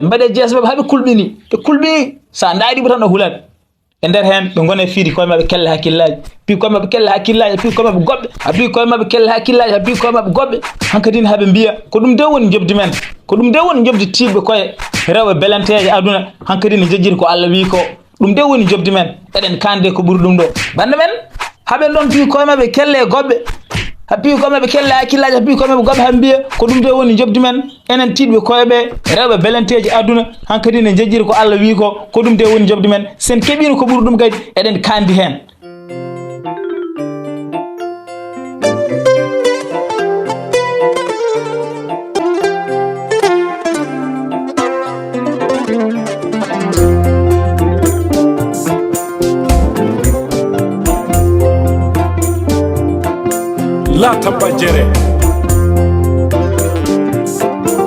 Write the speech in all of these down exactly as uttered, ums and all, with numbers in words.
Mbaɗe jees maɓɓe haa ɓe kulɓini, ɓe kulɓi, so a ndaarii mo tan a hulat. E nder heen, ɓe ngona e fiyde koye maɓɓe kelle hakkillaaji. Piyi koye maɓɓe kelle hakkillaaji, a piyi koye maɓɓe goɓɓe, a piyi koye maɓɓe kelle hakkillaaji, a piyi koye maɓɓe goɓɓe. Hankadi ne haa ɓe mbiya, ko ɗum de woni njoɓdi men. Ko ɗum de woni njoɓdi tiiɗɓe koye rewɓe belanteeje aduna. Hankadi ne njejjiti ko Allah wii ko. Ɗum de woni njoɓdi men. Eɗen kaande ko ɓuri ɗum ɗo. Bannde men, haa ɓe ɗon piyi koye maɓɓe kelle e goɓɓe. Haa piyi koye maɓɓe kelle hakkillaaji, haa piyi koye maɓɓe goɓɓe, haa mbiya, ko ɗum de woni njoɓdi men. Enen tiiɗɓe koye ɓe, rewɓe belanteeji aduna, hankadi ne njejjiti ko Allah wii ko, ko ɗum de woni njoɓdi men. Sen keɓiino ko ɓuri ɗum kadi, eɗen kaandi heen. Laata ba jere.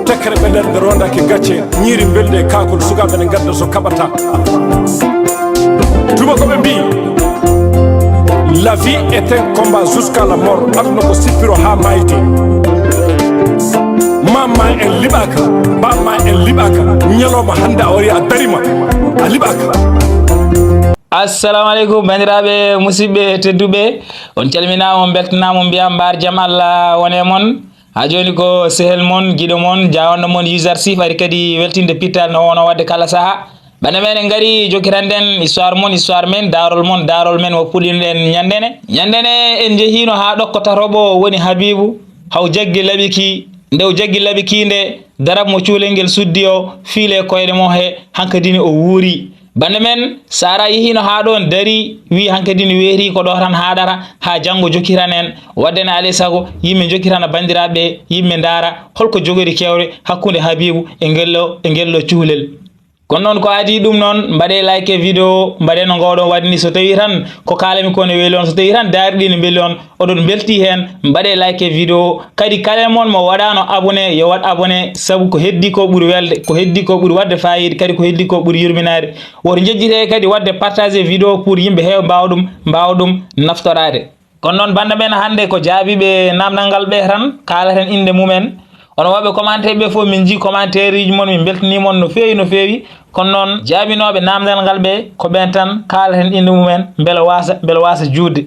Tekkere ɓe nder nde rondake gacce, ñiiri mbelde e kaakol, sukaaɓe ne ngadda so kaɓata. Tuma ko ɓe mbii, la vie est un combat jusqu'à la mort. Aduna ko sippiro haa maayde. Maam ma en liɓaaka, baam ma en liɓaaka. Ñalawma hannde a wari a darima, a liɓaaka. Assalamu aleykum, banndiraaɓe, musidɓe tedduɓe. On calminaama, on mbeltanaama, on mbiyaa mbaar jam Allah wone mon. Haa jooni ko sehel mon, giɗo mon, jaawanɗo mon, User Sif ari kadi weltinde pittal no wonoo waɗde kala sahaa. Bannde men en ngari jokkitanɗen histoire mon, histoire men, daarol mon, daarol men, mo puɗɗinoɗen ñande ne. Ñande ne en njehiino haa ɗokko tatoɓo woni Habibu. Haw jaggi laɓi ki, nde o jaggi laɓi ki nde, darab mo cuulel ngel suddi o, fiile koyɗe mo he, hankadi ne o wuuri. Bannde men, Sara yehiino haa ɗoon darii, wii hankadi ne weetii ko ɗo tan haaɗata, haa janngo jokkitan en. Waɗde ne alaa e sago, yimɓe njokkitana banndiraaɓe, yimɓe ndaara holko jogori kewre hakkunde Habibu e ngello, e ngello cuulel. Kono noon ko adii ɗum noon, mbaɗee like e vidéo, mbaɗee no ngoɗon waɗi ni. So tawii tan ko kaalami ko ne weli on, so tawii tan daari ɗi ne mbeli on, oɗon mbeltii heen, mbaɗee like e vidéo. Kadi kala e mon mo waɗaano abonné, yo waɗ abonné, sabu ko heddii ko ɓuri welde, ko heddii ko ɓuri waɗde faayiida, kadi ko heddii ko ɓuri yurminaade. Woto njejjitee kadi waɗde partagé vidéo pour yimɓe heew mbaawa ɗum, mbaawa ɗum naftoraade. Kono noon, bannde men hannde ko jaabiiɓe naamnal ngal ɓe tan, kaalaten innde mumen. Onon waɗɓe commentaire ɓe fof, min njii commentaire uji mon, min mbeltanii mon no feewi, no feewi. Kono noon, jaabinooɓe naamnal ngal ɓe, ko ɓeen tan kaalaten innde mumen, mbele waasa, mbele waasa juutde.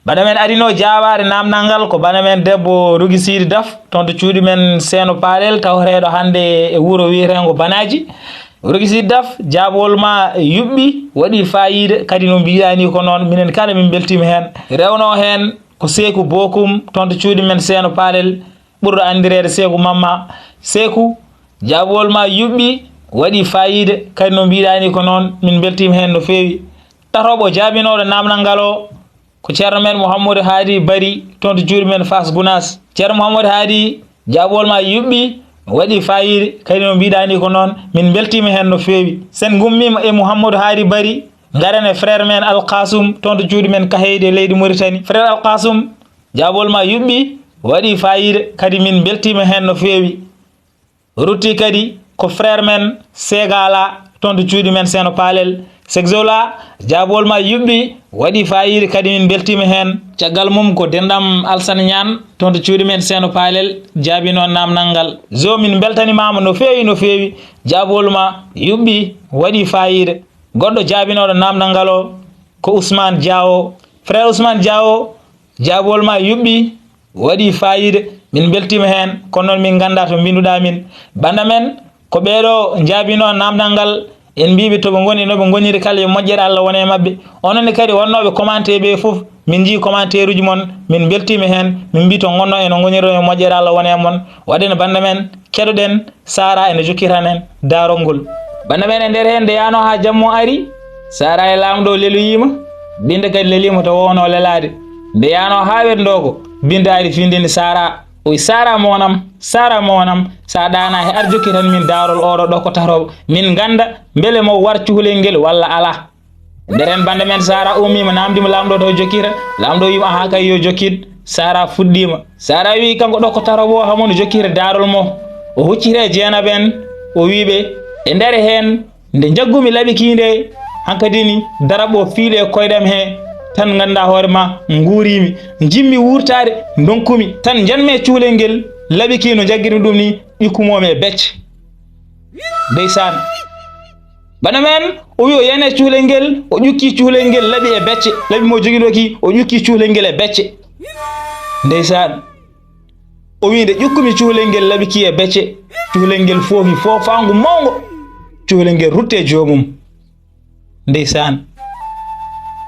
Bannde men adinoo jaabaade naamnal ngal ko bannde men debbo Rogi Siidi Daf, toon to cuuɗi men Seeno Paalel, tawtoreeɗo hannde e wuro wiyeteengo Banaaji. Rogi Siidi Daf, jaabawol ma yuɓɓi, waɗi faayiida, kadi no mbiɗaa ni ko noon, minen kala min mbeltiima heen. Rewnoo heen ko Seeku Bokum, toon to cuuɗi men Seeno Paalel, ɓurɗo anndireede Seeku Mamma. Seeku, jaabawol ma yuɓɓi, waɗi faayiida, kadi no mbiɗaa ni ko noon, min mbeltiima heen no feewi. Tatoɓo jaabinooɗo naamnal ngal o, ko Ceerno men Mouhamadou Hadi Bari, toon to cuuɗi men Faas Gunaas. Ceerno Mouhamadou Hadi, jaabawol ma yuɓɓi, waɗi faayiida, kadi no mbiɗaa ni ko noon, min mbeltiima heen no feewi. Sen ngummiima e Mouhamadou Hadi Bari, ngaren e frère men Al Kasum, toon to cuuɗi men Kaheydi e leydi Mauritanie. Frère Al Kasum, jaabawol ma yuɓɓi, waɗi faayiida, kadi min mbeltiima heen no feewi. Rutti kadi ko frère men Segala, toon to cuuɗi men Seeno Paalel. Segzola, jaabawol ma yuɓɓi, waɗi faayiida, kadi min mbeltiima heen. Caggal mum ko denɗam Alsan Ñaan, toon to cuuɗi men Seeno Paalel, jaabinoo naamnal ngal. Zo, min mbeltanimaama no feewi, no feewi. Jaabawol ma yuɓɓi, waɗi faayiida. Goɗɗo jaabinooɗo naamnal ngal o ko Ousmane Diawo. Frère Ousmane Diawo, jaabawol ma yuɓɓi, waɗi faayiida, min mbeltiima heen, kono noon min nganndaa to mbinnduɗaa min. Bannda men, ko ɓeeɗo njaabinoo naamnal ngal, en mbiiɓe to ɓe ngoni, no ɓe ngoniri kala, yo moƴƴere Allah wone e maɓɓe. Onon ne kadi wonnooɓe commentaire ɓe fof, min njii commentaire uji mon, min mbeltiima heen, min mbii to ngonno e no ngoniri, yo moƴƴere Allah wone e mon. Waɗde ne bannda men, keɗoɗen Sara ene jokkitana en daarol ngol. Bannda men e nder heen nde yaanoo haa jamma o ari, Sara e laamɗo leloyiima, Binta kadi leliima to woownoo lelaade. Nde yaanoo haa weɗndoo ko, Binta ari findini Sara. O wi, "Sara mon am, Sara mon am, so a ɗaanaa he ar jokkitan min daarol oɗo ɗo ko tatoɓo. Min ngannda mbele mo war cukalel ngel walla alaa." Nder heen bannda men Sara ummiima, naamndiima laamɗo to jokkita. Laamɗo wiima, "Ahaa kay, yo jokkit." Sara fuɗɗiima. Sara wi, kanko ɗo ko tatoɓo o, hamo no jokkita daarol mo. O hucciti e jeenaɓe en, o wi ɓe, e nder heen, nde njaggumi laɓi kii nde, hankadi ni, darab o fiili e koyɗam he, tan nganndaa hoore ma, nguuriimi. Njimmi wuurtaade, ndonkumi, tan njanmi e cukalel ngel, laɓi kii no njaggirmi ɗum ni, ɓikkumoo mi e becce. Ndeysaan. Bana men, o wi o yani e cuhlel ngel, o ƴukki cuhlel ngel laɓi e becce. Laɓi mo jogiɗo ki, o ƴukki cuhlel ngel e becce. Ndeysaan. O wi nde ƴukkumi cuhlel ngel laɓi ki e becce, cuhlel ngel foofi foofaangu mawngo. Cuhlel ngel rutte joomum. Ndeysaan.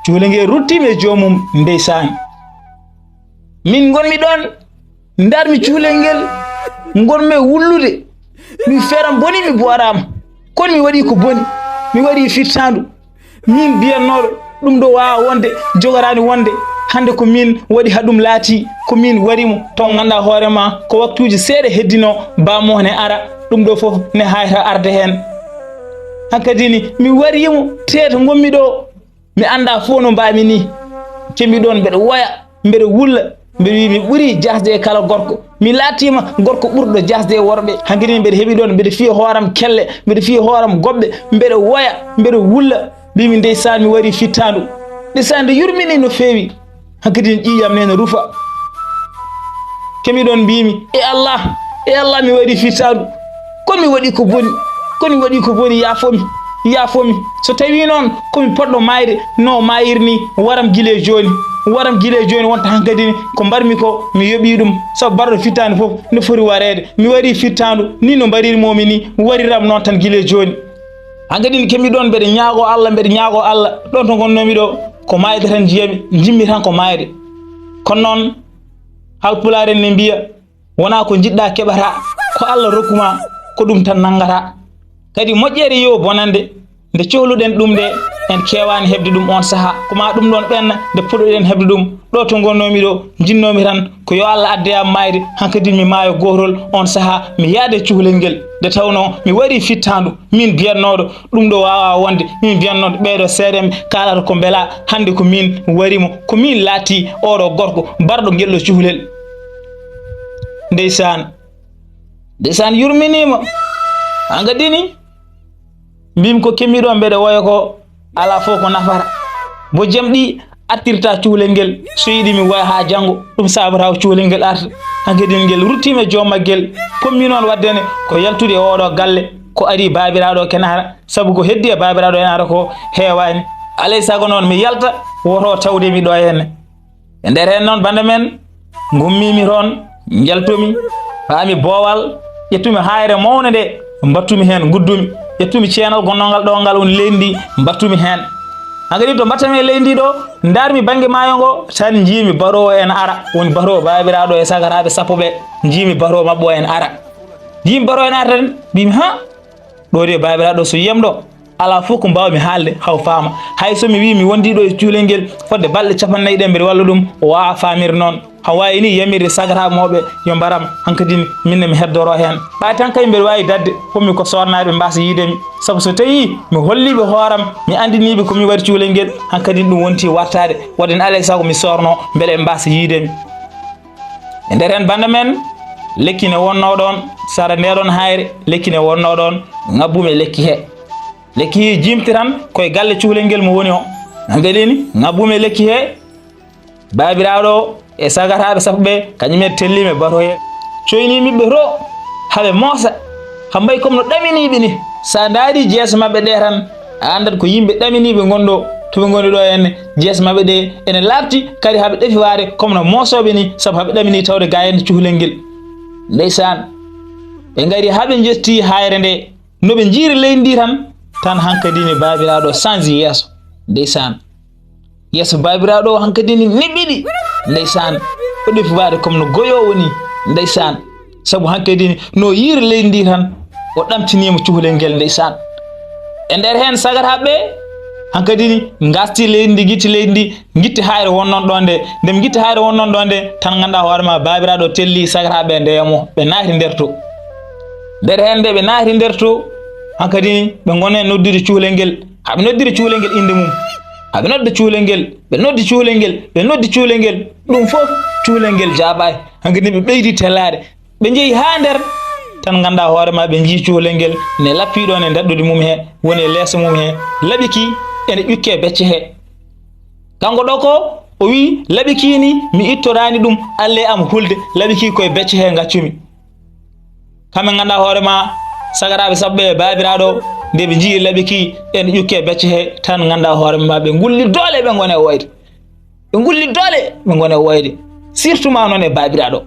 Cuhlel ngel ruttiima e joomum, ndeysaan. Min ngonmi ɗoon, ndarmi cuhlel ngel, ngonmi e wullude. Mi feram boni, mi buwaraama. Kono mi waɗi ko boni, mi waɗi fittaandu. Min mbiyannooɗo, ɗum ɗo waawa wonde, jogoraani wonde. Hannde ko min waɗi haa ɗum laatii, ko min wari mo. Taw nganndaa hoore ma, ko waktuuji seeɗa heddinoo, baa mo ne ara, ɗum ɗo fof ne haayta arde heen. Hankadi ni, mi wari mo, tee to ngonmi ɗo, mi anndaa fof no mbaami ni. Kemi ɗoon mbeɗa woya, mbeɗa wulla, mbeɗa wiya mi ɓuri jaasde e kala gorko. Mi laatiima gorko ɓurɗo jaasde e worɓe. Hankadi ni mbeɗa heɓi ɗoon, mbeɗa fiya hooram kelle, mbeɗa fiya hooram goɓɓe, mbeɗa woya, mbeɗa wulla. Mbimi ndeysaan mi wari fittaandu. Ndeysaan nde yurmini no feewi. Hankadi ni ƴiiƴam ne no rufa. Kemi ɗoon mbimi, e Allah, e Allah mi wari fittaandu. Kono mi waɗi ko boni, kono mi waɗi ko boni, yaafomi, yaafomi. So tawi noon komi poɗɗo maayde, no maayir ni, waram gila e jooni, waram gila e jooni wonta hankadi ni, ko mbarmi ko mi yoɓi ɗum. Sabu mbarɗo fittaandu fof no foti wareede. Mi wari fittaandu ni no mbarirmomi ni, wariram noon tan gila e jooni. Hankadi ni kemi ɗoon mbeɗa ñaago Allah, mbeɗa ñaago Allah, ɗoon to ngonnomi ɗo, ko maayde tan njiyami, njimmi tan ko maayde. Kono noon, Haalpulaar en ne mbiya, wonaa ko njiɗɗa keɓata, ko Allah rokku ma, ko ɗum tan nanngata. Kadi moƴƴere yo bonande, nde cohluɗen ɗum nde, en keewaani heɓde ɗum oon sahaa. Ko maa ɗum ɗoon ɓenna, nde puɗɗoɗen heɓde ɗum. Ɗo to ngonnomi ɗo, njinnoomi tan ko yo Allah addu e am maayde, hankadi mi maayo gootol oon sahaa, mi yaada e cuhlel ngel. Nde tawnoo mi warii fittaandu, min mbiyatnooɗo, ɗum ɗo waawaa wonde, min mbiyatnooɗo ɓeeɗo seedeeɓe kaalata ko mbelaa, hannde ko min wari mo, ko min laati ooɗo gorko mbarɗo ngel ɗo cuhlel. Ndeysaan, ndeysaan yurminiima. Hankadi ni, mbimi ko kemi ɗo mbeɗa woya ko alaa fof ko nafata. Bojjam ɗi attirta cuhlel ngel, so yiɗi mi woya haa janngo, ɗum saabata ko cuhlel ngel arta. Hankadi ngel ruttiima e joom maggel, pommi noon waɗde ne ko yaltude e ooɗo galle, ko ari baabiraaɗo o kene ara, sabu ko heddi e baabiraaɗo en ara ko heewaani. Alay sago noon mi yalta, woto tawde mi ɗo henne. E nder heen noon, bannde men, ngummiimi toon, njaltumi, paami boowal, ƴettumi haayre mawnde nde, mbattumi heen, nguddumi, ƴettumi ceenal gonnongal ɗo ngal woni leydi ndi, mbattumi heen. Hankadi to mbattami e leydi ndi ɗo, ndarmi bannge maayo ngo, tan njiimi bato o ene ara, woni bato baabiraaɗo e sagaraaɓe sappo ɓe, njiimi bato maɓɓe o ene ara. Njiimi bato ene ara tan, mbimi, ha? Ɗo de baabiraaɗo so yiyam ɗo, alaa fof ko mbaawmi haalde haw faama. Hay so mi wii mi wondii ɗo e cuhlel ngel fodde balɗe capanɗe nayi ɗe mbeɗa walla ɗum, o waawaa faamirde noon. Haw waawi ni yamirde sagaraaɓe mawɓe yo mbaram, hankadi minne mi heddoro heen. Ɓay tan kay mbeɗa waawi daɗde, pommi ko soornaaɓe mbaasa yiide mi. Sabu so tawii mi hollii ɓe hooram, mi anndinii ɓe ko mi waɗi cuhlel ngel, hankadi ɗum wonti wartaade. Waɗde ne alay sago mi soorno, mbele ɓe mbaasa yiide mi. E nder heen bannde men, lekki ne wonnoo ɗoon, sara nde ɗoon haayre, lekki ne wonnoo ɗoon, ŋabbumi e lekki he. Lekki he jimti tan, ko e galle cuhlel ngel mo woni o. Hankadi ni, ŋabbumi e lekki he, baabiraaɗo e sagataaɓe sappo ɓe, kañum en telliima e bato he. Coynii mi ɓe to, haa ɓe moosa, haa mbayi comme no ɗaminiiɓe ni. So a ndaarii jeese maɓɓe ɗe tan, a anndat ko yimɓe ɗaminiiɓe ngoni ɗo, to ɓe ngoni ɗo henne. Jeese maɓɓe ɗe ene laaɓti, kadi haa ɓe ɗefi waade comme no moosooɓe ni, sabu haa ɓe ɗaminii tawde gaa henne cuhlel ngel. Ndeysaan, ɓe ngari haa ɓe njettii haayre nde, no ɓe njiiri leydi ndi tan, tan hankadi ne baabiraaɗo sanji yeeso. Ndeysaan. Yeeso baabiraaɗo o hankadi ni niɓɓiɗi. Ndeysaan. O ɗefi waade comme no goyoowo ni. Ndeysaan. Sabu hankadi ni no yiiri leydi ndi tan, o ɗamtiniima cuhlel ngel, ndeysaan. E nder heen sagataaɓe ɓe, hankadi ni ngastii leydi ndi, ngitti leydi ndi, ngitti haayre wonnoon ɗoon nde. Nde ɓe ngitti haayre wonnoon ɗoon nde, tan nganndaa hoore ma baabiraaɗo telli sagataaɓe ɓe ndeya mo, ɓe naati nder to. Nder heen nde ɓe naati nder to, hankadi ni ɓe ngoni e noddude cuhlel ngel. Haa ɓe noddiri cuhlel ngel innde mum. Haa ɓe nodda cuhlel ngel, ɓe noddi cuhlel ngel, ɓe noddi cuhlel ngel. Ɗum fof cuhlel ngel jaabaani. Hankadi ɓe ɓeydi tellaade. Ɓe njehi haa nder, tan nganndaa hoore ma ɓe njii cuhlel ngel ne lappii ɗoon e ndaɗɗudi mum he, woni e leeso mum he, laɓi ki ene ƴukke becce he. Kanko ɗo ko o wii, laɓi ki ni mi ittoraani ɗum, alle am hulde, laɓi ki koye becce he ngaccumi. Kamɓe nganndaa hoore ma, Sagaraaɓe sappo ɓe e baabiraaɗo, nde ɓe njii laɓi ki, en ƴukke becce he, tan ngannda hoore ma, ɓe ngulli doole, ɓe ngone wayde. Ɓe ngulli doole, ɓe ngone wayde. Surtout ma noon e baabiraaɗo.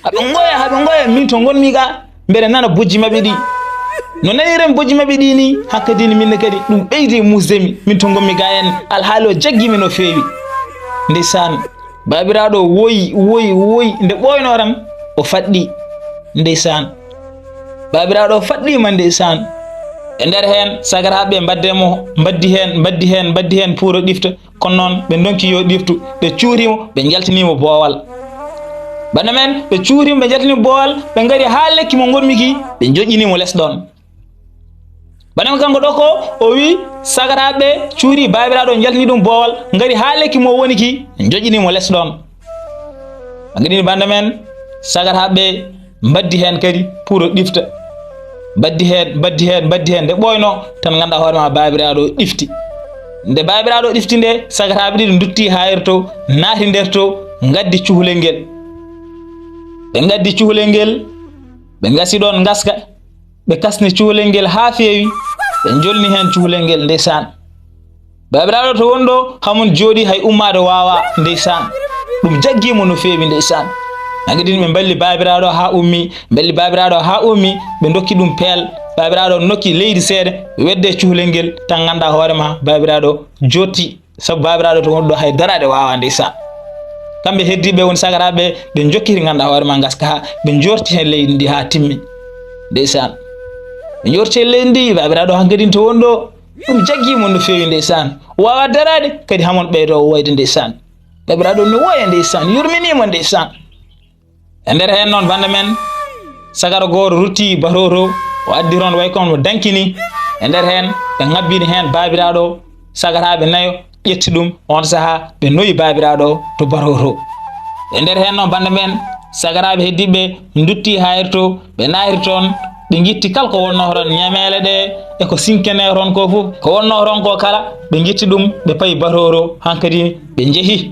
Haɓe ngoya, haɓe ngoya, min to ngonmi ga, mbeɗa nana bojji maɓɓe ɗi. No naniren bojji maɓɓe ɗi ni, hakkadini min ne kadi, ɗum ɓeydi e musde mi, min to ngonmi ga en, alhaali o jaggi mi no feewi. Ndeysaan, baabiraaɗo woyi, woyi, woyi, nde ɓooynoo tan, o faɗɗi. Ndeysaan, baabiraaɗo o faɗɗiima, ndeysaan. E nder heen, sagaraaɓe mbadde mo, mbaddi heen, mbaddi heen, mbaddi heen pour o ɗifta. Kono noon, ɓe ndonki yo ɗiftu, ɓe cuuri mo, ɓe njaltini mo boowal. Bana men, ɓe cuuri mo, ɓe njaltini mo boowal, ɓe ngari haa lekki mo ngonmi ki, ɓe njoƴƴini mo les ɗoon. Bana men kanko ɗo ko, o wi, sagaraaɓe cuuri baabiraaɗo, njaltini ɗum boowal, ngari haa lekki mo woni ki, ɓe njoƴƴini mo les ɗoon. Hankadi ni banda men, sagaraaɓe mbaddi heen kadi pour o ɗifta. Mbaddi heen, mbaddi heen, mbaddi heen, nde ɓooynoo tan ngannda hoore ma baabiraaɗo ɗifti. Nde baabiraaɗo ɗifti nde, sagaraaɓe ɗiɗo ndutti haa yeru to, naati nder to, ngaddi cuhlel ngel. Ɓe ngaddi cuhlel ngel, ɓe ngasi ɗoon ngaska, ɓe kasni cuhlel ngel haa feewi, ɓe njolni heen cuhlel ngel, ndeysaan. Baabiraaɗo to woni ɗo, hamon jooɗi hay ummaade waawaa, ndeysaan. Ɗum jaggi mo no feewi, ndeysaan. Hankadi ɓe mballi baabiraaɗo haa ummi, mballi baabiraaɗo haa ummi, ɓe ndokki ɗum peel. Baabiraaɗo nokki leydi seeɗa, wedde cuhlel ngel, tan ngannda hoore ma, baabiraaɗo jooɗti. Sabu baabiraaɗo to woni ɗo hay daraade waawaa, ndeysaan. Kamɓe heddiiɓe woni sagaraaɓe, ɓe njokkiti ngannda hoore ma ngaska haa, ɓe njoorti heen leydi ndi haa timmi. Ndeysaan. Ɓe njoorti heen leydi ndi, baabiraaɗo hankadi to woni ɗo, ɗum jaggi mo no feewi, ndeysaan. O waawaa daraade, kadi hamon ɓeydo o wayde, ndeysaan. Baabiraaɗo no woya, ndeysaan, yurminii mo, ndeysaan. E nder heen noon, banda men, sagara gooto rutti batooto, o addi toon way kono mo dankini. E nder heen, ɓe ngabbini heen baabiraaɗo, sagaraaɓe nayo ƴetti ɗum, oon sahaa ɓe noyi baabiraaɗo to batooto. E nder heen noon, banda men, sagaraaɓe heddiiɓe ndutti haa yeru to, ɓe naati toon, ɓe ngitti kala ko wonnoo toon, ñameele ɗe e ko sinkenee toon ko fof, ko wonnoo toon ko kala, ɓe ngitti ɗum, ɓe payi batooto, hankadi ɓe njehi,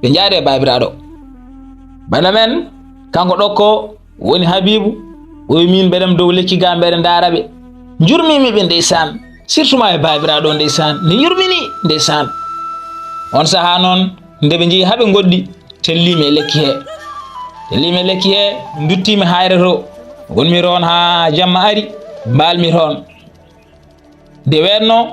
ɓe njaadi e baabiraaɗo. Banda men, kanko ɗo ko woni Habiibu, o wi min mbeɗam dow lekki ga mbeɗa ndaara ɓe. Njurmimi ɓe ndeysaan, surtout ma e baabiraaɗo ndeysaan, mi yurmini ndeysaan. On sahaa noon, nde ɓe njehi haa ɓe ngoɗɗi, tellimi e lekki he. Tellimi e lekki he, nduttimi haa yeru to. Ngonmi toon haa jamma ari, mbaalmi toon. Nde weenno,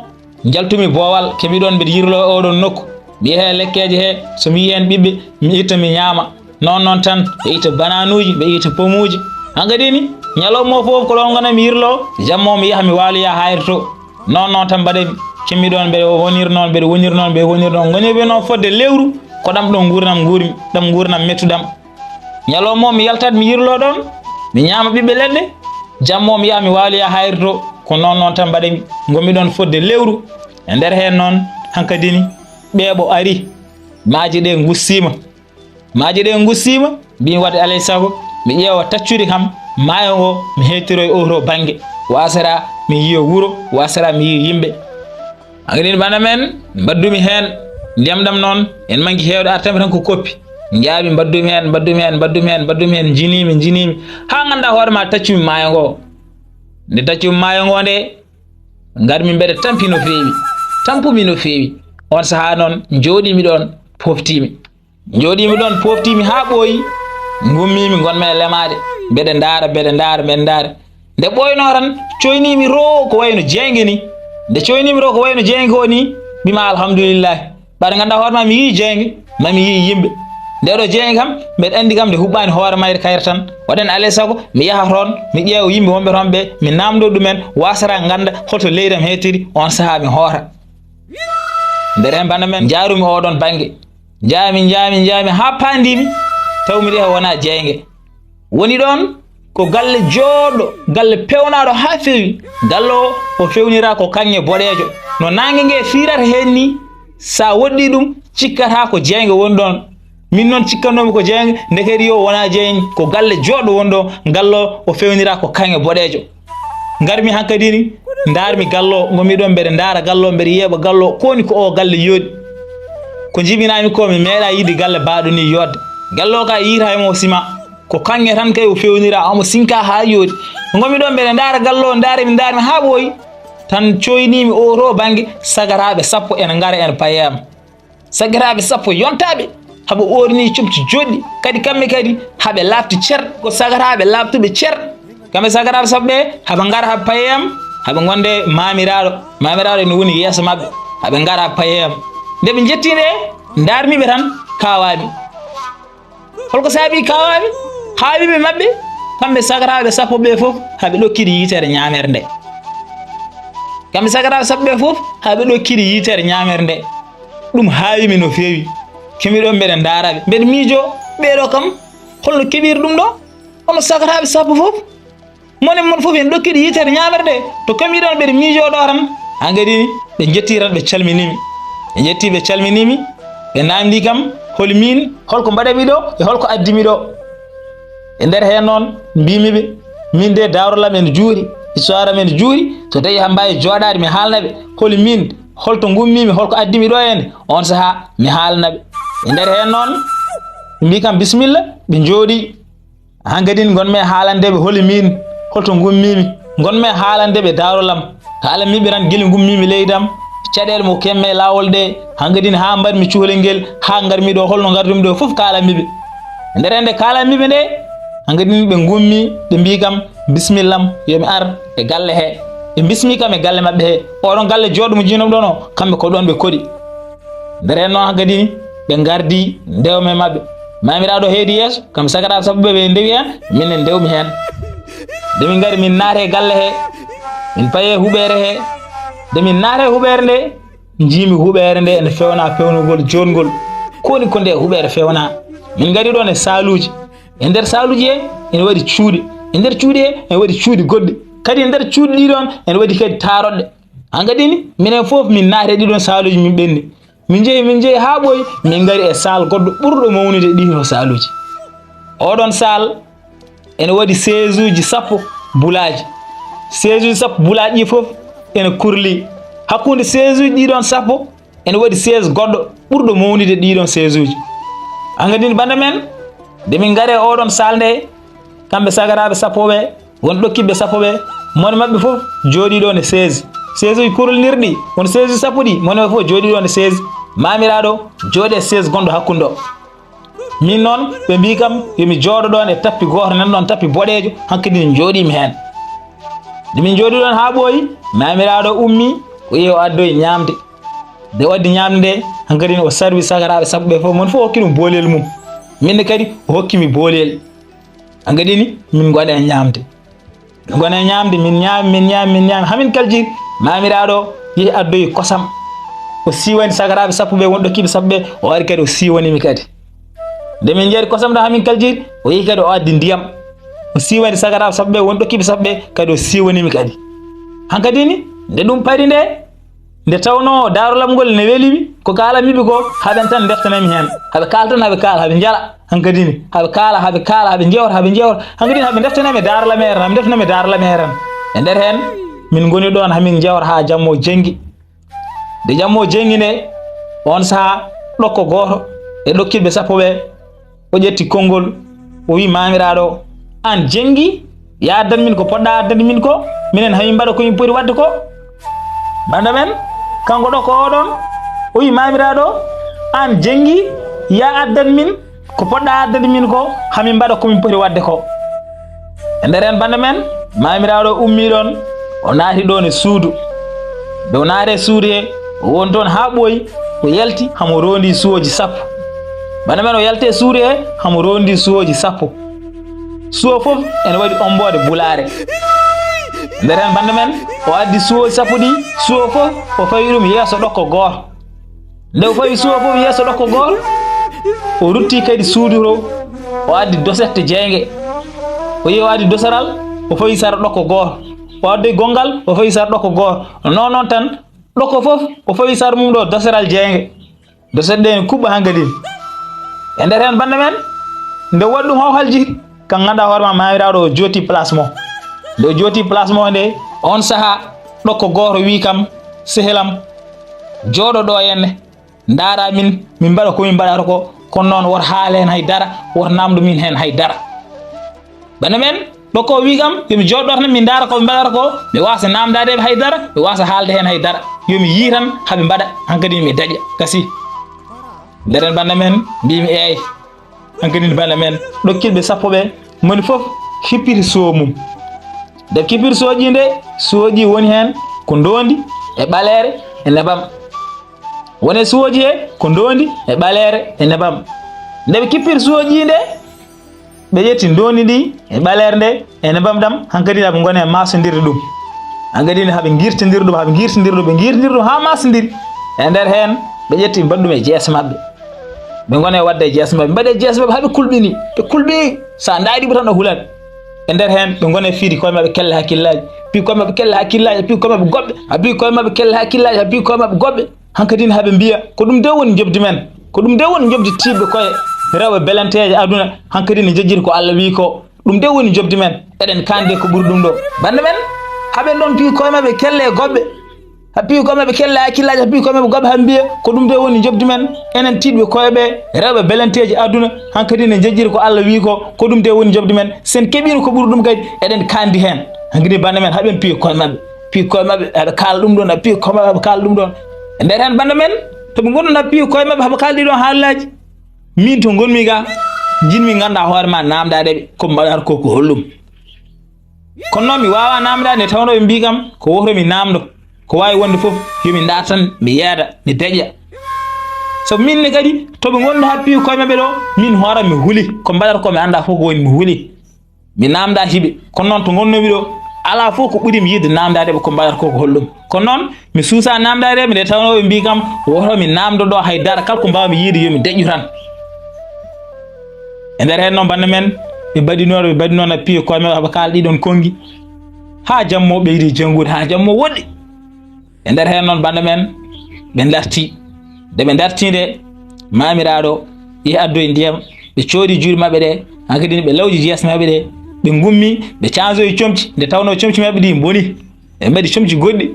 njaltumi boowal, keɓi ɗoon mbeɗa yirloo oɗon nokku. Mi yaha e lekkeeje he, so mi yii heen ɓiɓɓe, mi itta mi ñaama. Noon noon tan, ɓe itta banaanuuji, ɓe itta pomuuji. Hankadi ni, ñalawma o fof ko ɗoon ngonaa mi yirloo, jamma o mi yaha mi waaloya haa yeru to. Noon noon tan mbaɗami, keɓmi ɗoon mbeɗa wonir noon, mbeɗa wonir noon, mbeɗa wonir noon. Ngonirmi noon fodde lewru, ko ɗam ɗoon nguurndam nguurmi, ɗam nguurndam mettuɗam. Ñalawma o mi yaltat mi yirloo ɗoon, mi ñaama ɓiɓɓe leɗɗe, jamma o mi yaha mi waaloya haa yeru to, ko noon noon tan mbaɗami, ngonmi ɗoon fodde lewru. E nder heen noon, hankadi ni, ɓeeɓo ari, maaje ɗe ngussiima. Maaje ɗe ngussiima, mbiimi waɗde alaa e sago, mi ƴeewa taccudi kam, maayo ngo, mi heewtiroya oo to bannge. Waasara mi yiyo wuro, waasara mi yiyo yimɓe. Hankadi ni bana men, mbaddumi heen ndiyam ɗam noon, en manngi heewde, artami tan ko koppi. Njaabi mbaddumi heen, mbaddumi heen, mbaddumi heen, mbaddumi heen, njiniimi, njiniimi, haa ngannda hoore ma taccumi maayo ngo. Nde taccumi maayo ngo nde, ngarmi mbeɗa tampi no feewi, tampumi no feewi. On sahaa noon, njooɗimi ɗoon, poftiimi. Njooɗimi ɗoon, poftiimi haa ɓooyi, ngummimi, ngonmi e lemaade. Mbeɗa ndaara, mbeɗa ndaara, mbeɗa ndaara. Nde ɓooynoo tan, coynimi to ko wayno jeynge ni. Nde coynimi to ko wayno jeynge o ni, mbimi alhamdulillahi. Ɓaade ngannda hoore ma mi yii jeynge, ma mi yii yimɓe. Nde ɗo jeynge kam, mbeɗa anndi kam nde huɓɓaani hoore mayre kayre tan. Waɗen alaa e sago, mi yaha toon, mi ƴeewa yimɓe wonɓe toon ɓe, mi naamndoo ɗumen, waasara ngannda hoto leydi am heewtiri, on sahaa mi hoota. Nder heen bana men, njaarumi oɗoon bannge. Njaami, njaami, njaami haa paandiimi, tawmi ɗe wonaa jeynge. Woni ɗoon ko galle jooɗɗo, galle peewnaaɗo haa feewi. Galle o, o feewnira ko kaŋŋe boɗeejo. No naange nge fiirata heen ni, so a woɗɗii ɗum, cikkataa ko jeynge woni ɗoon. Min noon cikkannoomi ko jeynge, ndeke yo wonaa jeynge, ko galle jooɗɗo woni ɗo, galle o, o feewnira ko kaŋŋe boɗeejo. Ngarmi hankadi ni, ndaarmi galle o, ngonmi ɗoon mbeɗa ndaara galle o, mbeɗa yeeɓa galle o, ko woni ko o galle yooɗi. Ko jibinaami ko, mi meeɗaa yiide galle baaɗo ni yooɗde. Galle o ka yiita hay mo sima. Ko kaŋŋe tan kay o feewnira, omo sinka haa yooɗi. Ngomi ɗoon mbeɗa ndaara gallo, ndaara mi, ndaara mi haa ɓooyi. Tan cooyniimi oo to bannge, sagaraaɓe sappo ene ngara ene paye am. Sagaraaɓe sappo yontaaɓe, haɓe ɓoorni comci joɗɗi, kadi kamɓe kadi haɓe laaɓti cer, ko sagaraaɓe laaɓtuɓe cer. Kamɓe sagaraaɓe sappo ɓe, haɓe ngara haɓe paye am, haɓe ngonde maamiraaɗo. Maamiraaɗo ene woni yeeso maɓɓe, haɓe ngara haɓe paye am. Nde ɓe njetti nde, ndaarmi ɓe tan, kaawaami. Holko saabii kaawaami? Haawiiɓe maɓɓe, kamɓe sagaraaɓe sappo ɓe fof, haɓe ɗokkiri yitere ñaamere nde. Kamɓe sagaraaɓe sappo ɓe fof, haɓe ɗokkiri yitere ñaamere nde. Ɗum haawiimi no feewi. Kemi ɗo mbeɗa ndaara ɓe. Mbeɗa miijoo, ɓee ɗo kam, holno keɓiri ɗum ɗo? Onon sagaraaɓe sappo fof, mone mon fof en ɗokkiri yitere ñaamere nde. To kemi ɗon mbeɗa miijoo ɗo tan. Haa kadi ɓe njetti tan, ɓe calminiimi. Ɓe njetti, ɓe calminiimi. Ɓe naamndii kam, holi miin, holko mbaɗami ɗo e holko addimi ɗo. E nder heen noon, mbiimi ɓe, miin de, dawral am ene juuri, histoire am ene juuri, so tawii haɓe mbaawi jooɗaade, mi haalna ɓe, holi miin, holto ngummiimi, holko addimi ɗo heen, oon sahaa, mi haalna ɓe. E nder heen noon, ɓe mbii kam, "Bisimilla," ɓe njooɗii. Haa kadi ngonmi e haalande ɓe, holi miin, holto ngummiimi, ngonmi e haalande ɓe dawral am. Kaalanmi ɓe tan gila ngummiimi leydi am, caɗeele mo kemme e laawol ɗe, haa kadi haa mbaɗmi cukalel ngel, haa ngarmi ɗo, holno ngardumi ɗo, fof kaalanmi ɓe. E nder heen nde kaalanmi ɓe nde, haa kadi ɓe ngummi, ɓe mbii kam, "Bisimilla am, yo mi ar e galle he." Ɓe mbismii kam e galle maɓɓe he. Oɗon galle jooɗo mo njiinoomi ɗon o, kamɓe ko ɗoon ɓe koɗi. Nder heen noon haa kadi ɓe ngardi ndewmi e maɓɓe. Maamiraaɗo heedi yeeso, kamɓe sagaraaɓe sappo ɓe, ɓe ndewi heen, min ne ndewmi heen. Nde min ngari, min naati e galle he, min payi e huɓeere he. Nde min naati e huɓeere nde, njiimi huɓeere nde ene fewna pewnugol joɗngol. Ko woni ko nde huɓeere fewna? Min ngari ɗoon e saaluuji. E nder saaluuji he, ene waɗi cuuɗi. E nder cuuɗi he, ene waɗi cuuɗi goɗɗi. Kadi e nder cuuɗi ɗi ɗoon, ene waɗi kadi taaroɗɗe. Haa kadi ni, minen fof min naati e ɗiɗon saaluuji, min ɓenni. Min njehi, min njehi haa ɓooyi, min ngari e saal goɗɗo ɓurɗo mawnude ɗiɗo saaluuji. Oɗon saal ene waɗi seesuuji sappo bulaaji. Seesuuji sappo bulaaji ɗi fof ene kurli. Hakkunde seesuuji ɗiɗon sappo ene waɗi sees goɗɗo ɓurɗo mawnude ɗiɗon seesuuji. Haa kadi ni, bannda men, nde min ngari e oɗon saal nde, kamɓe sagaraaɓe sappo ɓe, won ɗokkiiɓe sappo ɓe, mone maɓɓe fof jooɗii ɗoon e sees. Seesuuji kurlinirɗi, won seesuuji sappo ɗi, mone maɓɓe fof jooɗii ɗoon e sees. Maamiraaɗo jooɗii e sees gonɗo hakkunde o. Min noon, ɓe mbii kam yo mi jooɗo ɗoon e tappi gooto nan ɗoon, tappi boɗeejo, haa kadi njooɗiimi heen. Nde min njooɗii ɗoon haa ɓooyi, maamiraaɗo ummii, o yehi o addoyi ñaamde. Nde o addi ñaamde nde, haa kadi o sarwi sagaraaɓe sappo ɓe fof, moni fof hokki ɗum boolel mum. Min ne kadi o hokki mi boolel. Haa kadi ni min ngoɗa e ñaamde. Min ngoɗa e ñaamde, min ñaami, min ñaami, min ñaami. Haa min kaljii, maamiraaɗo yehi addoyi kosam. O siiwani sagaraaɓe sappo ɓe, won ɗokkiiɓe sappo ɓe, o ari kadi o siiwani mi kadi. Nde min njari kosam ɗo haa min kaljii, o yehi kadi o addi ndiyam. O siiwani sagaraaɓe sappo ɓe, won ɗokkiiɓe sappo ɓe, kadi o siiwani mi kadi. Haa kadi ni, nde ɗum pari nde, nde tawnoo daarolam ngol ne weli mi, ko kaalanmi ɓe ko, haɓen tan ndeftanami heen. Haɓe kaala tan, haɓe kaala, haɓe njala. Haa kadi ni, haɓe kaala, haɓe kaala, haɓe njewta, haɓe njewta. Haa kadi ni, haɓe ndeftanami daarolam heen, haɓe ndeftanami daarolam heen. E nder heen, min ngoni ɗoon, haa min njewta haa jamma o jenngi. Nde jamma o jenngi nde, oon sahaa, ɗokko gooto e ɗokkiiɓe sappo ɓe, o ƴetti konngol, o wii, "Maamiraaɗo, aan jenngi, ya addan min ko poɗɗa addande min ko, minen hamin mbaɗa ko min poti waɗde ko." Bannda men, kanko ɗo ko oɗon, o wii, "Maamiraaɗo, aan jenngi, ya addan min ko poɗɗa addande min ko, hamin mbaɗa ko min poti waɗde ko." E nder heen, bannda men, maamiraaɗo ummii ɗoon, o naati ɗoon e suudu. Nde o naati e suudu he, o woni toon haa ɓooyi, o yalti, hamo roondi suwooji sappo. Bannda men, o yalti e suudu he, hamo roondi suwooji sappo. Suwo fof ene waɗi omboode bulaare. Nder heen, bannda men, o addi suwooji sappo ɗi, suwo fof o fawi ɗum yeeso ɗokko gooto. Nde o fawi suwo fof yeeso ɗokko gooto, o rutti kadi suudu to, o addi dosette jeynge. O yehi o addi dosaral, o fawi sara ɗokko gooto. O addi gonngal, o fawi sara ɗokko gooto. Noon noon tan, ɗokko fof o fawi sara mum ɗo dosaral jeynge. Dosette ɗe ene kuɓɓa haa kadi. E nder heen, bannda men, nde waɗi ɗum hawhalji, kan ngannduɗaa hoore ma, maamiraaɗo o jooti place mo. Nde o jooti place mo nde, oon sahaa, ɗokko gooto wii kam, "Sehil am, jooɗo ɗo henne, ndaara min, min mbaɗa ko min mbaɗata ko, kono noon woto haal heen hay dara, woto naamndo min heen hay dara." Bana men, ɗo ko wi kam, yo mi jooɗo tan, mi ndaara ko ɓe mbaɗata ko, mi waasa naamndaade ɓe hay dara, mi waasa haalde heen hay dara. Yo mi yii tan, haa ɓe mbaɗa, hankadi mi daƴa, gasi. Ndeen bana men, mbiimi eey. Hankadi bana men, ɗokkiiɓe sappo ɓe, moni fof hippiti suwo mum. Nde kippiti suwoji nde, suwoji woni heen ko ndoondi e ɓaleere e nebam. Woni suwoji he ko ndoondi e ɓaleere e nebam. Nde ɓe kippiti suwoji nde, ɓe ƴetti ndoondi ndi e ɓaleere nde e nebam ɗam, hankadi ɓe ngoni e maasondirde ɗum. Hankadi ɓe ngirtindiri ɗum, ɓe ngirtindiri ɗum, ɓe ngirtindiri ɗum haa maasondiri. E nder heen, ɓe ƴetti mbaɗi ɗum e jeese maɓɓe. Ɓe ngoni e waɗde e jeese maɓɓe, mbaɗi e jeese maɓɓe haa ɓe kulɓini, ɓe kulɓi, so a ndaari ɓe tan a hulat. E nder heen, ɓe ngoni e fiyde koye maɓɓe kelle hakkillaaji, piyi koye maɓɓe kelle hakkillaaji, piyi koye maɓɓe goɓɓe, a piyi koye maɓɓe kelle hakkillaaji, a piyi koye maɓɓe goɓɓe. Hankadi ne haa ɓe mbiya, ko ɗum de woni njoɓdi men, ko ɗum de woni njoɓdi tiiɗɓe koye rewɓe belanteeje aduna, hankadi ne njejjiti ko Allah wiyi ko. Ɗum de woni njoɓdi men, eɗen kaandi ko ɓuri ɗum ɗo. Bannde men, haa ɓe ɗon piyi koye maɓɓe kelle e goɓɓe, haa piyi koye maɓɓe kelle hakkillaaji, haa piyi koye maɓɓe goɓɓe, haa mbiya, ko ɗum de woni njoɓdi men, enen tiiɗɓe koye ɓe, rewɓe belanteeje aduna, hankadi ne njejjiti ko Allah wiyi ko, ko ɗum de woni njoɓdi men, sen keɓiino ko ɓuri ɗum kadi, eɗen kaandi heen. Hankadi bannde men, haa ɓe piyi koye maɓɓe. Piyi koye maɓɓe, aɓe kaala ɗum ɗoon, aɓe piyi koye maɓɓe, aɓe kaala ɗum ɗoon. E nder heen bannde men, to ɓe ngonno na piyi koye maɓɓe, haɓe kaala ɗii ɗoon haalaaji. Min to ngonmi ga, njiɗmi nganndaa hoore ma naamndaade ɓe, ko mbaɗata ko, ko holɗum? Kono noon mi waawaa naamndaade nde tawnoo ɓe mbii kam, ko woto mi naamndo, ko waawi wonde fof, yo mi ndaar tan, mi yeeda, mi deƴƴa. Sabu min ne kadi, to ɓe ngonno haa piyi koye maɓɓe ɗo, min hoore mi huli, ko mbaɗata ko mi anndaa fof ko woni mi huli. Mi naamndaaki ɓe, kono noon to ngonnoomi ɗo, alaa fof ko ɓuri mi yiɗde naamndaade ɓe ko mbaɗata ko, ko holɗum. Kono noon, mi suusaa naamndaade ɓe, nde tawnoo ɓe mbii kam, woto mi naamndo ɗo hay dara, kala ko mbaawmi yiide, yo mi deƴƴu tan. E nder heen noon, bannde men, ɓe mbaɗi noon, ɓe mbaɗi noon, ɓe piyi koye maɓɓe, ɓe kaala ɗii ɗoon konngi. Haa jamma o ɓeydi janngude, haa jamma o woɗɗi. E nder heen noon, bannde men, ɓe ndartii. Nde ɓe ndartii nde, maamiraaɗo yehi addoyi ndiyam, ɓe cooɗi juuɗe maɓɓe ɗe, hankadi ne ɓe lawƴi jeese maɓɓe ɗe, ɓe ngummi, ɓe canzoyi comci, nde tawnoo comci maɓɓe ɗi mboni. Ɓe mbaɗi comci goɗɗi.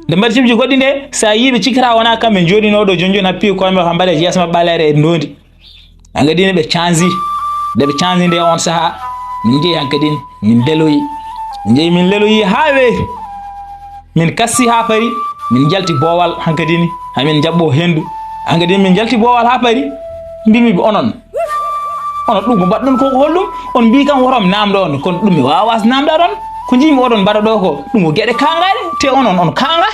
Nde mbaɗi comci goɗɗi nde, so a yii ɓe cikkataa wonaa kamɓe njooɗinoo ɗo jooni jooni, haa piyi koye maɓɓe, haa mbaɗa jeese maɓɓe ɓaleere e ndoondi. Hankadi ne ɓe canzi. Nde ɓe canzi nde oon sahaa, min njehi hankadi ne, min leloyi. Min njehi min leloyi haa weeti. Min kassi haa pari, min njalti boowal hankadi ne, haa min njaɓɓoo henndu. Hankadi ne min njalti boowal haa pari, mbimi ɓe onon. Onon ɗum ko mbaɗɗon ko, ko holɗum? On mbii kam woto mi naamndo on, kono ɗum mi waawaas naamndaade on. Ko njiimi oɗon mbaɗa ɗo ko, ɗum ko geɗe kaangaaɗe, te onon, on kaanga.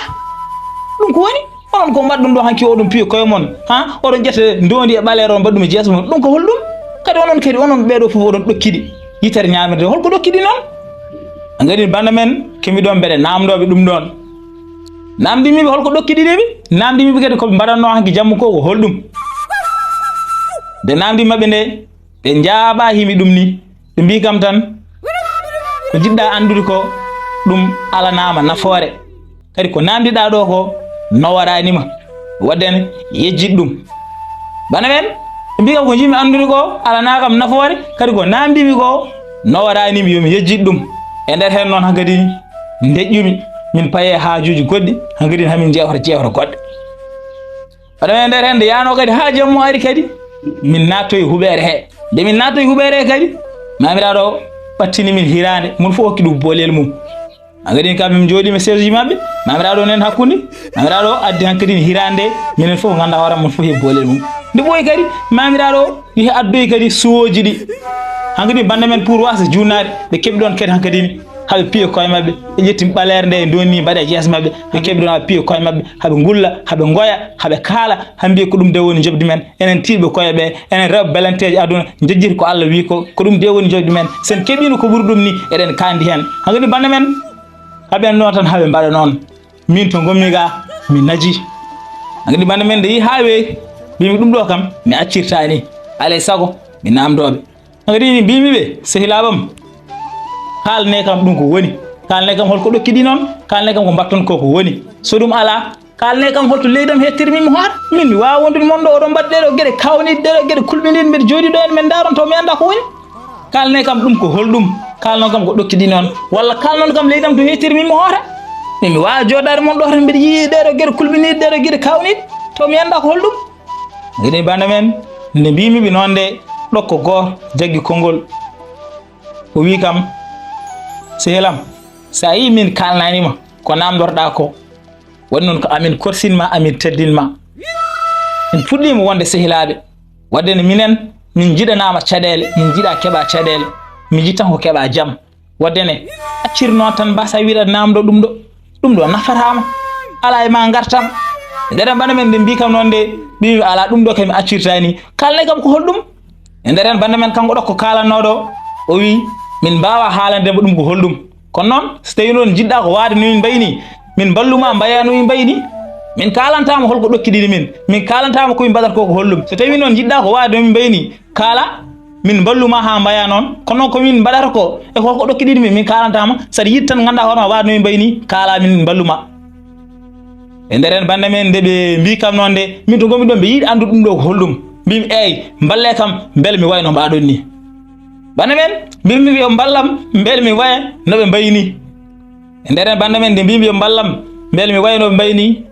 Ɗum ko woni? Onon ko mbaɗɗon ɗo hanki oɗon piya koye mon, ha? Oɗon ƴetta ndoondi e ɓaleere on mbaɗɗum e jeese mon. Ɗum ko holɗum? Kadi onon kadi, onon ɓeeɗo fof oɗon ɗokkidi yitere ñaamirde. Holko ɗokkidi noon? Hankadi bannde men, kemi ɗoon mbeɗe naamndooɓe ɗum ɗoon. Naamndimi ɓe holko ɗokkidi ɓe? Naamndimi ɓe kadi ko ɓe mbaɗatnoo hanki jamma ko, ko holɗum? Nde naamndimi maɓɓe nde, ɓe njaaɓaa himi ɗum ni. Ɓe mbii kam tan, ko njiɗɗaa anndude ko, ɗum alanaama nafoore. Kadi ko naamndiɗaa ɗo ko, nawaraani ma. Waɗde ne, yejjit ɗum. Bana ɓen, ɓe mbii kam ko njiɗmi anndude ko, alanaa kam nafoore, kadi ko naamndimi ko, nawaraani mi, yo mi yejjit ɗum. E nder heen noon hankadi ndeƴƴumi, min paye haajuuji goɗɗi, hankadi hamin jeewta jeewta goɗɗe. Waɗde men nder heen nde yaanoo kadi haa jamma ari kadi, min naattoyi huɓeere he. Nde min naattoyi huɓeere he kadi, maamiraaɗo ɓattini min hiraande, moni fof hokki ɗum boolel mum. Hankadi kam min njooɗiima seesuuji maɓɓe, maamiraaɗo nen hakkunde, maamiraaɗo addi hankadi hiraande, minen fof nganndaa hoore mum fof he boolel mum. Nde ɓooyi kadi, maamiraaɗo yehi addoyi kadi suwooji ɗi. Hankadi bannde men pour waasa juunnaade, ɓe keɓi ɗoon kadi hankadi haɓe piya koye maɓɓe, ɓe ƴetti ɓaleere nde e ndonni mbaɗa e jeese maɓɓe, ɓe keɓi ɗoon haɓe piya koye maɓɓe, haɓe ngulla, haɓe ngoya, haɓe kaala, haɓe mbiya ko ɗum de woni njoɓdi men, enen tiiɗɓe koye ɓe, enen rewɓe belanteeje aduna, njejjiti ko Allah wi ko, ko ɗum de woni njoɓdi men, sen keɓiino ko ɓuri ɗum ni, eɗen kaandi heen. Hankadi bannde men, haɓen noon tan haɓe mbaɗa noon, min to ngonmi ga, mi naji. Hankadi bannde men nde yi haa weeyi, mbimi ɗum ɗo kam, mi accirtaani, alay sago, mi naamndooɓe. Hankadi ni mbimi ɓe, sehilaaɓam, kaalne kam ɗum ko woni. Kaalne kam holko ɗokkidi noon, kaalne kam ko mbatton ko ko woni. So ɗum alaa, kaalne kam holto leydam hettiri min mi hoore. Min mi waawa wondude mon ɗo, oɗon mbaɗa ɗeɗo geɗe kawniɗe, ɗeɗo geɗe kulɓiniɗe, mbeɗa jooɗi ɗo en, min ndaaron taw mi anndaa ko woni. Kaalne kam ɗum ko holɗum, kaalnon kam ko ɗokkidi noon. Walla kaalnon kam leydam to hettiri min mi hoore. Min mi waawa jooɗaade mon ɗo tan mbeɗa yi'i ɗeɗo geɗe kulɓiniɗe, ɗeɗo geɗe kawniɗe, taw mi anndaa ko holɗum. Hankadi bannde men, nde mbimi ɓe noon nde, ɗokko gooto jaggi konngol. O wi kam, "Sehil am, so a yii min kaalnanima ko namdorɗa ko, waɗi noon ko amin korsinma, amin teddinma." Min puɗɗima wonde sehilaaɓe. Waɗde ne minen, min njiɗanama caɗeele, min njiɗa keɓa caɗeele, min njiɗ tan ko keɓa jam. Waɗde ne, accir noon tan mbasa wiɗa namdo ɗum ɗo, ɗum ɗo nafatama, ala e ma ngartam. E nder en bande men nde mbi kam noon nde, mbi ala ɗum ɗo kay mi accirta ni. Kalne kam ko holɗum? E nder en bande men kanko ɗo ko kaalannoɗo, o wi, "Min mbawa haalande mo ɗum ko holɗum. Kono noon, so tawi noon njiɗɗa ko waade no min mbayi ni, min mballuma mbaya no min mbayi ni. Min kalantama holko ɗokkiɗini min, min kalantama ko min mbaɗata ko ko holɗum. So tawi noon njiɗɗa ko waade no min mbayi ni, kaala, min mballuma ha mbaya noon. Kono noon ko min mbaɗata ko, e holko ɗokkiɗini min, min kalantama. Saɗa yiɗi tan ganda hoorema waade no min mbayi ni, kaala min mballuma." E nder en bande men nde ɓe mbi kam noon nde, min to ngomi ɗon ɓe yiɗi anndude ɗum ɗo ko holɗum. Mbimi, "Eey, mballe kam, mbele mi wayno mbaɗon ni." Bande men, mbimi ɓe yo mballam, mbele mi waya no ɓe mbayi ni. E nder en bande men nde mbimi yo mballam, mbele mi waya no ɓe mbayi ni.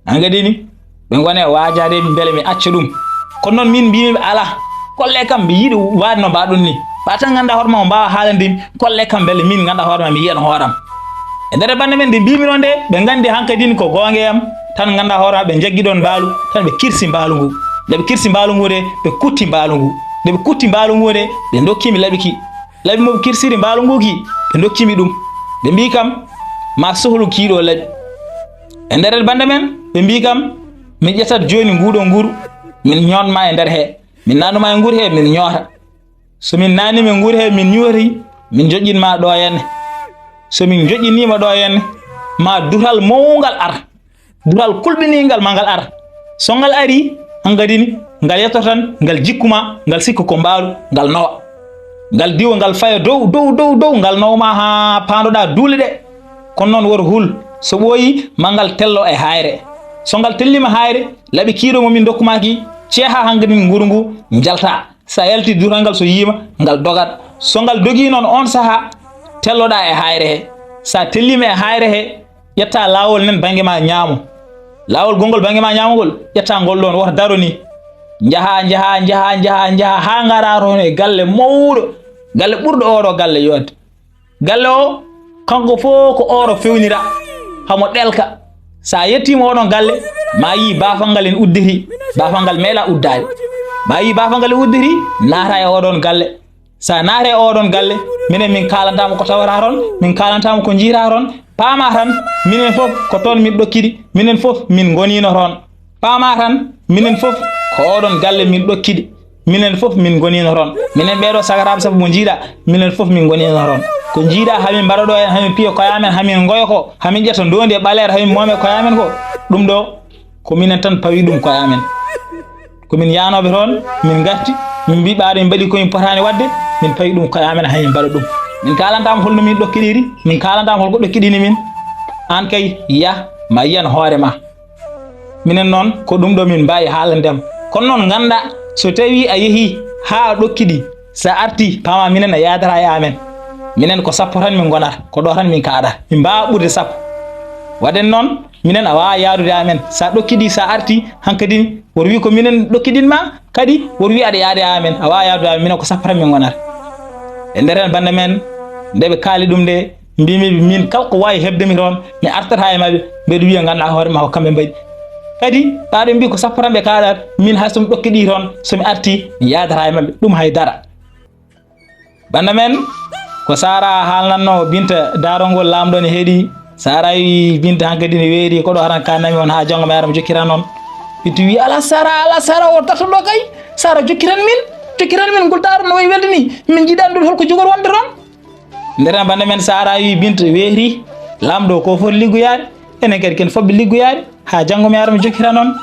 An kadi ni, ɓe ngone waajaade mbele mi acca ɗum. Kono noon min mbimi ɓe, "Ala, kolle kam, ɓe yiɗi waade no mbaɗon ni. Ɓa tan ngannda hoore ma o mbaawa haalande mi, kolle kam mbele min ngannda hoore ma mi yiyan hooram." E nder bande men nde mbimi noon nde, ɓe nganndi hankadin ko goonga e am, tan ngannda hoore ma ɓe njaggi ɗoon mbaalu, tan ɓe kirsi mbaalu ngu. Nde ɓe kirsi mbaalu ngu nde, ɓe kutti mbaalu ngu. Nde ɓe kutti mbaalu ngu nde, ɓe ndokkimi laɓi ki. Laɓi mo ɓe kirsiri mbaalu ngu ki, ɓe ndokkimi ɗum. Ɓe mbi kam, "Ma sohlu kiiɗo laɓi." E nder bande men, ɓe mbi kam, "Min ƴettat jooni nguɗo nguru, min ñootma e nder he. Min nanuma e nguru he, min ñoota. So min naanima e nguru he, min ñooti, min joƴƴinma ɗo henne. So min joƴƴinima ɗo henne, ma dural mawngal ar. Dural kulɓiningal ma ngal ar. So ngal ari, hankadi ni, ngal yetto tan, ngal jikkuma, ngal sikku ko mbaalu, ngal nowa. Ngal diwa, ngal faya dow, dow, dow, dow, ngal nowma ha pandoɗa duule ɗe. Kono noon woto hul, so ɓooyi, ma ngal tello e hayre. So ngal tellima hayre, laɓi kiiɗo mo min dokkuma ki, ceeha hankadi ni nguru ngu, njalta." Sa yalti dural ngal so yiima, ngal dogat. So ngal dogi noon on saha, telloɗa e hayre he. Sa tellima e hayre he, ƴetta laawol nen bannge ma ñaamo. Laawol gonngol bannge ma ñaamo ngol, ƴetta ngol ɗoon, wota daro ni. Njaha, njaha, njaha, njaha, njaha, haa ngara toon e galle mawɗo, galle ɓurɗo oɗo galle yonde. Galle o, kanko fof ko ooro fewnira, hamo ɗelka. Sa yettiima oɗon galle, ma yii baafal ngal en udditi, baafal ngal meeɗa uddaade. Ma yii baafal ngal en udditi, naata e oɗon galle. Sa naata e oɗon galle, minen min kaalantaama ko tawata toon, min kaalantaama ko njiyata toon, paama tan, minen fof ko toon min ɗokkidi, minen fof min ngoniino toon. Paama tan, minen fof ko oɗon galle min ɗokkidi. Minen fof min ngoniino toon. Minen ɓeeɗo sagaraaɓe sappo mo njiiɗa, minen fof min ngoniino toon. Ko njiiɗa hamin mbaɗa ɗo en, hamin piya koye amen, hamin ngoya ko, hamin ƴetta ndoondi e ɓaleere, hamin moome koye amen ko. Ɗum ɗo, ko minen tan pawi ɗum koye amen. Ko min yaanooɓe toon, min ngarti, min mbi ɓaade min mbaɗi ko min potaani waɗde, min pawi ɗum koye amen, hamin mbaɗa ɗum. Min kaalantaama holno min ɗokkidiri, min kaalantaama holko ɗokkidini min. Aan kay, yah, ma yiyan hoore ma. Minen noon, ko ɗum ɗo min mbaawi haalande ma. Kono noon, ngannda, so tawii a yehii haa a ɗokkidi, so a artii, paama minen a yaadata e amen. Minen ko sappo tan min ngonata, ko ɗo tan min kaaɗata. Min mbaawaa ɓurde sappo. Waɗen noon, minen a waawaa yaadude e amen. So a ɗokkidi, so a artii, hankadi, woto wii ko minen ɗokkidin ma, kadi woto wii aɗa yaade e amen. A waawaa yaadude e amen, minen ko sappo tan min ngonata. E nder heen bannde men, nde ɓe kaali ɗum nde, mbimi ɓe, min kala ko waawi heɓde mi toon, mi artata e maɓɓe, mbeɗa wiya, ngannda hoore ma ko kamɓe mbaɗi. Kadi, ɓaaɗo mbi ko sappo tan ɓe kaaɗata, min hay so mi ɗokkidi toon, so mi artii, mi yaadata e maɓɓe, ɗum hay dara. Bannda men, ko Sara haalnatno Binta, daarol ngol laamɗo ne heɗi. Sara wi Binta hankadi ne weeri, ko ɗo haran kannami on haa janngo mi ara mi jokkiran on. Binta wi, "Ala Sara, ala Sara, o darto ɗo kay. Sara jokkiran min, jokkiran min ngol daarol no wayi welde ni. Min njiɗi anndude holko jogori wonde toon." Nder tan bannda men Sara wi Binta weeri, "Laamɗo ko foti liggoyaade, enen kadi ken fotɓe liggoyaade, haa janngo mi ara mi jokkira noon."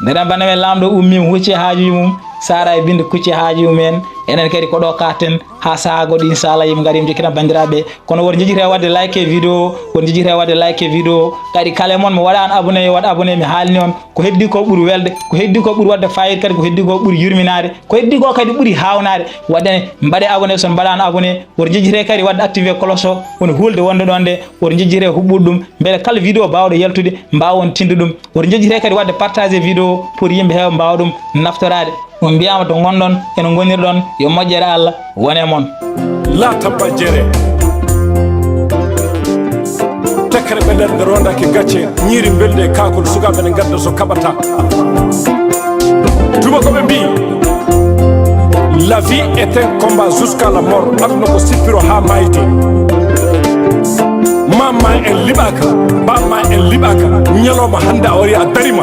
Nder tan bannda men Laamɗo ummiima hucci haajuuji mum, Sara e Binta kucci haajuuji mum en, enen kadi ko ɗo kaaten, haa sahaa goɗɗo inchallah yim ngari mi jokkira banndiraaɓe. Kono woto njejjite waɗde like e vidéo, woto njejjite waɗde like e vidéo, kadi kala e mon mo waɗaano abonné yo waɗ abonné, mi haalni on, ko heddi ko ɓuri welde, ko heddi ko ɓuri waɗde fayida, kadi ko heddi ko ɓuri yurminaade, ko heddi ko kadi ɓuri haawnaade. Waɗde ne, mbaɗe abonné, so on mbaɗaano abonné, woto njejjite kadi waɗde activé cloche o, woni hulde wonde ɗon nde, woto njejjite huɓɓude ɗum, mbele kala vidéo baawɗo yaltude, mbaawon tinde ɗum. Woto njejjite kadi waɗde partagé vidéo pour yimɓe heewa mbaawa ɗum naftoraade. On mbiyaama to ngonɗon, eno ngonirɗon, yo moƴƴere Allah wone mon. La tabba jere. Tekkere ɓe nder nde rondaki gacce, ñiiri mbelndi e kaakol, sukaaɓe ne ngadda so kaɓata. Tuma ko ɓe mbi, la vie est un combat jusqu'à la mort. Aduna ko sippiro haa maayde. Mama en liɓaaka, baba en liɓaaka. Ñalawma hannde a wari a darima,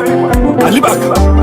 a liɓaaka.